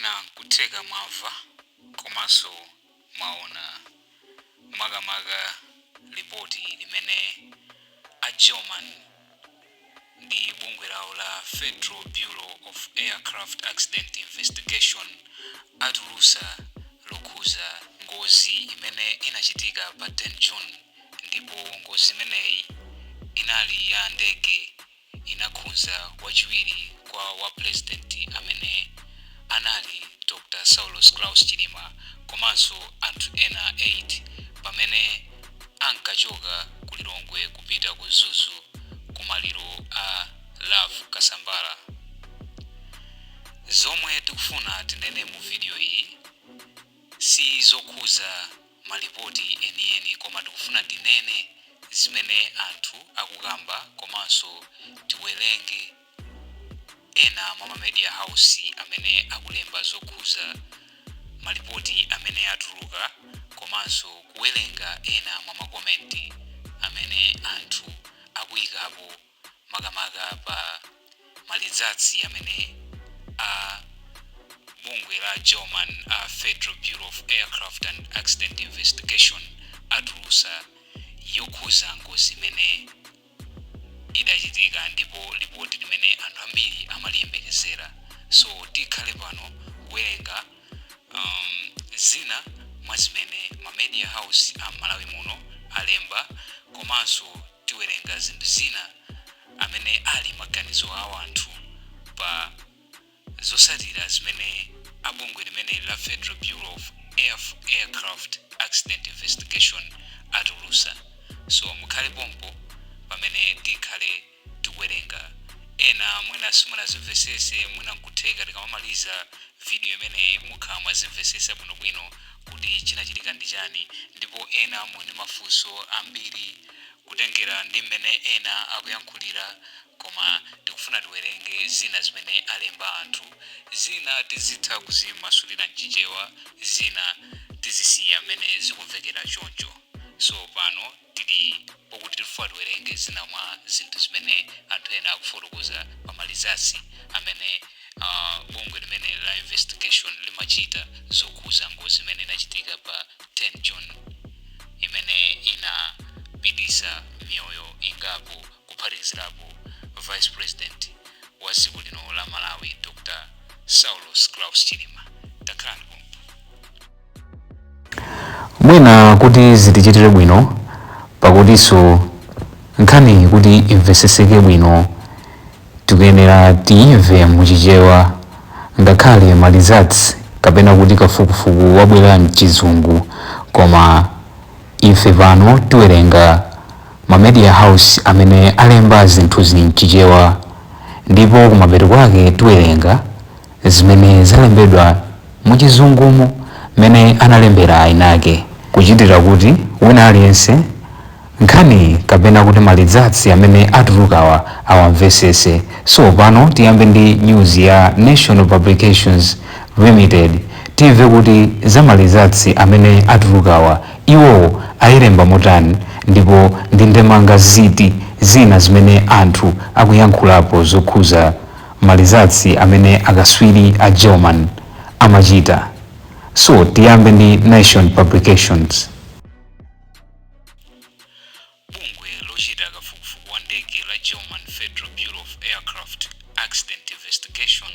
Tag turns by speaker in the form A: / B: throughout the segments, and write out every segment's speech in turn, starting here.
A: Mwina nkutheka mwamva komanso mwaona makamaka lipoti limene a German ndi bungwe lawo la Federal Bureau of Aircraft Accident Investigation atulusa lokhuza ngozi imene inachitika pa 10 June, ndipo ngozi imeneyi inali ya ndege, inakhuza wachiwiri kwa wa president amene anali Dr Saulos Klaus Chilima komanso anthu ena 8 pamene ankachoka ku Lilongwe kupita ku Mzuzu kumaliro a Love Kasambara. Zomwe tikufuna tinene mu video iyi si zokhuza malipoti enieni, koma tikufuna tinene zimene anthu akukamba komanso tiwerenge ena mwa ma media house amene akulemba zokhuza malipoti amene atuluka, komanso kuwerenga ena mwa ma comment amene anthu akuyikapo makamaka pa ma results amene a bungwe la German a Federal Bureau of Aircraft and Accident Investigation atulusa yokhuza ngozi imene idachitika, ndipo lipoti limene anthu ambiri amaliyembekezera. So tikhale pano kuwerenga zina mwa zimene ma media house a Malawi muno alemba, komanso tiwerenga zinthu zina amene ali maganizo a anthu pa zosatira zimene abungwe limene la Federal Bureau of Aircraft Accident Investigation atulusa. So mukhale pompo pamene tikhale tikuwerenga. Ena mwina simunazimvesese, mwina nkutheka tikamamaliza video imeneyi mukhala mwazimvesesa bwinobwino kuti chinachitika ndi chani, ndipo ena muli mafunso ambiri kutengera ndi mmene ena akuyankhulira. Koma tikufuna tiwerenge zina zimene alemba anthu, zina tizitha kuzimasulira mChichewa, zina tizisiya mmene zikumvekera choncho. So pano tili pokuti tifuna tiwerenge zina mwa zinthu zimene anthu ena akufotokoza pa ma results amene bungwe limene la investigation limachita zokhuza ngozi imene inachitika pa 10 June, imene inapitisa miyoyo ingapo, kuphatikizirapo vice president wa dziko lino la Malawi, Dr Saulos Klaus Chilima. Takhalani pompo.
B: Mwina kuti zitichitire bwino, pakutinso nkhani kuti imveseseke bwino, tikuyenera tiyimve muChichewa, ngakhale ma results kapena kuti kafukufuku wabwera mChizungu. Koma ife pano tiwerenga ma media house amene alemba zinthuzi mChichewa, ndipo kumapeto kwake tiwerenga zimene zalembedwa muChizungumo mmene analembera ainake, kuchitira kuti wina aliyense nkhani kapena kuti ma results amene atulukawa awamvesese. So pano tiyambe ndi news ya National Publications Limited, timve kuti za ma results amene atulukawa iwowo ayilemba motani, ndipo ndi ndemanga ziti zina zimene anthu akuyankhulapo zokhuza ma results amene akaswiri a German amachita. So tiyambe ndi Nation Publications.
A: Bungwe lochita kafukufuku wa ndege la German Federal Bureau of Aircraft Accident Investigation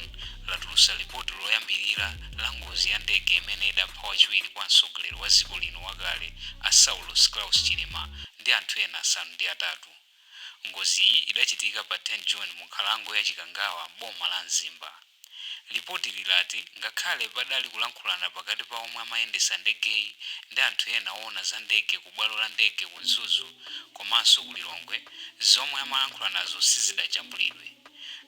A: latulutsa lipoti loyambirira la ngozi ya ndege imene idapha wachiwiri kwa mtsogoleri wa dziko lino wakale a Saulos Klaus Chilima ndi anthu ena 8. Ngoziyi idachitika pa 10 June mu nkhalango ya Chikangawa, boma la Mzimba. Lipoti lilati ngakhale padali kulankhulana pakati pa omwe amayendesa ndegeyi ndi anthu ena owona za ndege ku bwalo la ndege ku Mzuzu komanso ku Lilongwe, zomwe amalankhulanazo sizidajambulidwe.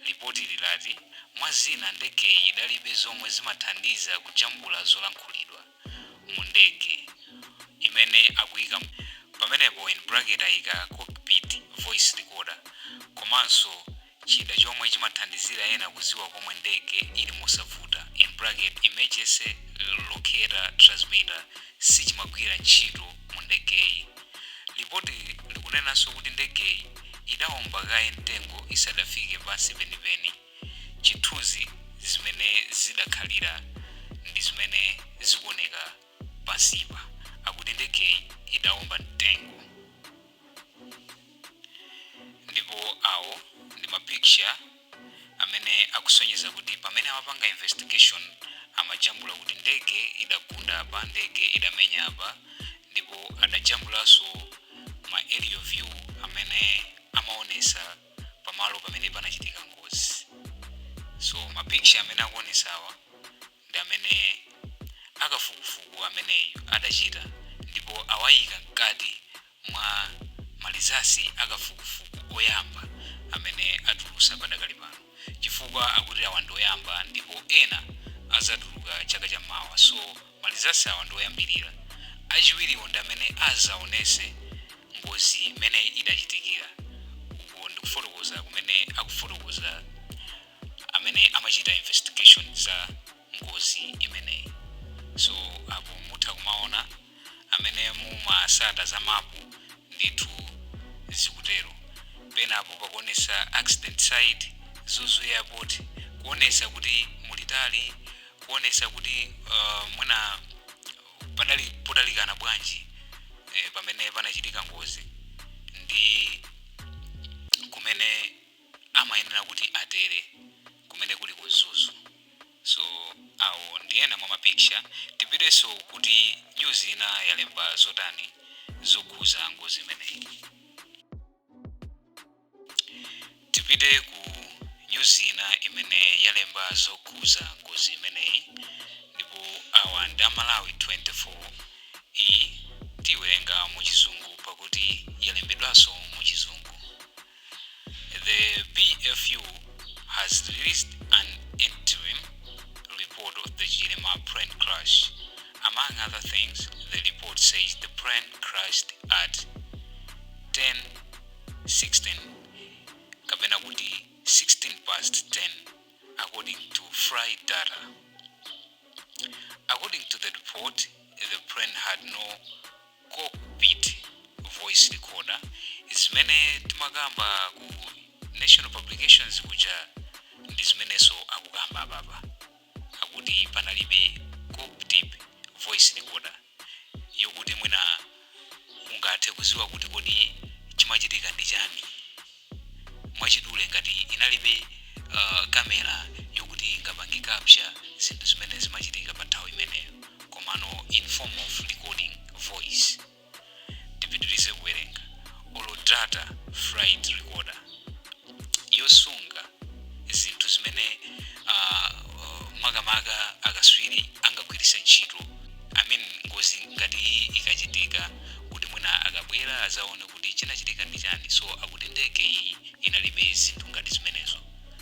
A: Lipoti lilati mwa zina ndegeyi idalibe zomwe zimathandiza kujambula zolankhulidwa mu ndege, imene akuyika pamenepo in bracket ayika cockpit voice recorder, komanso chida chomwe chimathandizira ena kuziwa komwe ndege ili mosavuta, in bracket emergency locator transmitter, sichimagwira ntchito mu ndegeyi. Lipoti likunenanso kuti ndegeyi idawomba kaye mtengo isadafike pansi penipeni. Chithunzi zimene zidakhalira. amapanga investigation amajambula kuti ndege idagunda apa, ndege idamenya apa, ndipo adajambulanso ma aerial view amene amaonesa pamalo pamene panachitika ngozi. So ma picture amene akuonesawa ndi amene akafukufuku ameneyu adachita, ndipo awayika mkati mwa ma results akafukufuku oyamba amene atulusa padakali pano, chifukwa akuti awa ndi oyamba ndipo ena azatuluka chaka chammawa. So ma results awa ndi oyambirira. Achiwiriwo ndi amene azaonese ngozi imene idachitikira. Uko ndikufotokoza kumene akufotokoza amene amachita investigation za ngozi imeneyi. So apo mutha kumaona amene mumasata za mapu, ndithu zikutero. Penapo pakuonesa accident site, Mzuzu Airport, kuonesa kuti mulitali, kuonesa kuti mwina padali potalikana bwanji pamene panachitika ngozi ndi kumene amayenera kuti atere, kumene kuli ku Mzuzu. So awo ndi ena mwa ma picture. Tipitenso kuti news ina yalemba zotani zokhuza ngozi imeneyi. Tipite ku news ina imene yalemba zokhuza ngozi imeneyi, ndipo awa ndi Amalawi 24. Iyi tiwerenga mu Chizungu pakuti yalembedwanso mu Chizungu. The BFU has released an interim report of the Chilima plane crash. Among other things, the report says the plane crashed at 10:16, kapena kuti 16 past 10, according to flight data. According to the report, the plane had no cockpit voice recorder, zimene timakamba ku National Publications kuja ndi zimenenso akukamba apapa, akuti panalibe cockpit voice recorder yokuti mwina ungathe kuziwa kuti kodi chimachitika ndi chani. Mwachidule, ngati inalibe kamera yokuti ingapange capture zinthu zimene zimachitika pa nthawi imeneyo, komano in form of recording voice. Tipitirize kuwerenga. Olo data flight recorder yosunga zinthu zimene makamaka akaswiri angagwiritse ntchito, I mean, ngozi ngati iyi ikachitika, kuti mwina akabwera azaone kuti chinachitika ndi chani. So akuti ndege iyi inalibe zinthu ngati zimenezo,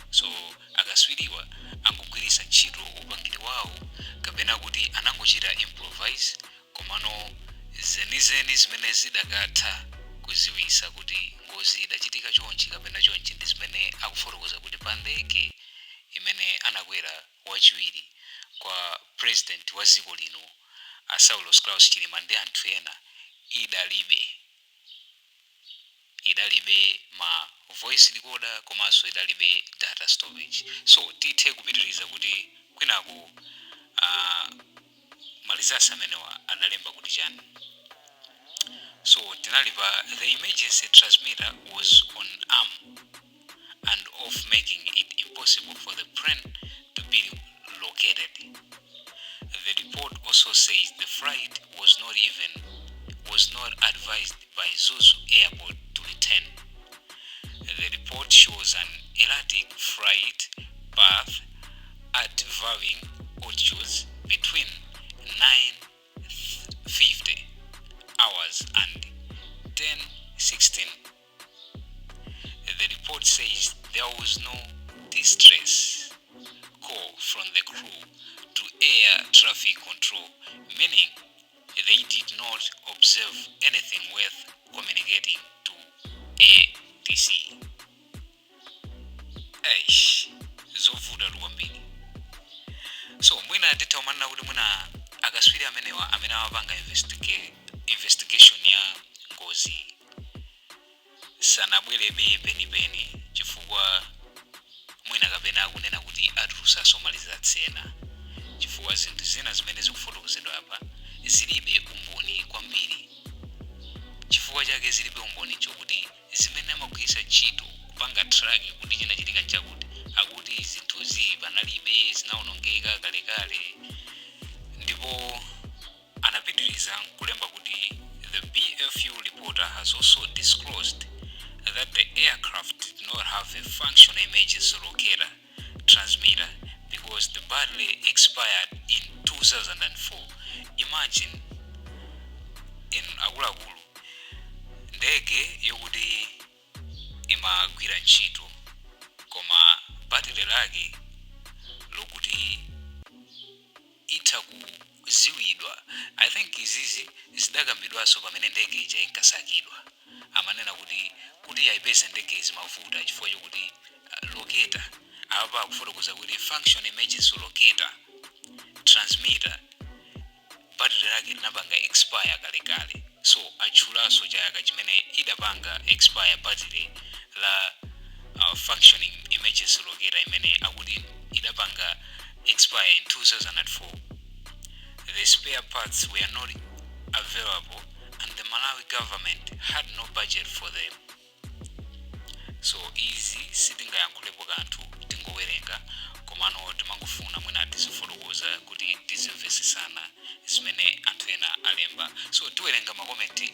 A: so akaswiriwa angogwiritsa ntchito upangiri wawo kapena kuti anangochita improvise, komano zenizeni zimene zidakatha kuziwisa kuti ngozi idachitika chonchi kapena chonchi ndi zimene akufotokoza kuti pa ndege imene anakwera wachiwiri kwa president wa dziko lino a Saulos Klaus Chilima ndi anthu ena idalibe ma voice recorder komanso idalibe data storage. So tithe kupitiriza kuti kwinaku ma results amenewa adalemba kuti chani. So tinali pa "The emergency transmitter was on arm and off, making it impossible for the plane to be located." The report also says the flight was not advised by Mzuzu Airport to return. The report shows an erratic flight path at varying altitudes between 9:50 hours and 10:16. The report says there was no distress call from the crew to air traffic control, meaning they did not observe anything worth communicating to ATC. Eish, zovuta kwambiri. So mwina titha kumanena kuti mwina akaswiri amenewa amene amapanga investigation ya ngozi sanabwerebe penipeni, chifukwa mwina kapena akunena kuti atulusaso ma results ena, chifukwa zinthu zina zimene zikufotokozedwa apa zilibe umboni kwambiri. Chifukwa chake zilibe umboni chokuti zimene amagwiritsa ntchito kupanga track kuti chinachitika nchakuti, akuti zinthuzi panalibe. kalekale. Ndipo anapitiriza nkulemba kuti the BFU reporter has also disclosed that the aircraft did not have a functional emergency locator transmitter because the battery expired in 2004. Imagine, in akuluakulu, ndege yokuti imagwira ntchito koma battery lake lokuti itha kuziwidwa. I think izizi zidakambidwanso pamene ndege ija inkasakidwa. Amanena kuti ayipeze ndege zimavuta chifukwa chokuti locator, apa akufotokoza kuti function emergency locator transmitter, battery lake linapanga expire kalekale. So atchulanso chaka chimene idapanga expire battery la functioning emergency locator imene akuti idapanga expire in 2004. The spare parts were not available and the Malawi government had no budget for them. So izi sitingayankhulepo kanthu, tingowerenga, komano timangofuna mwina tizifotokoza kuti tizimvesesana zimene anthu ena alemba. So tiwerenga ma comment.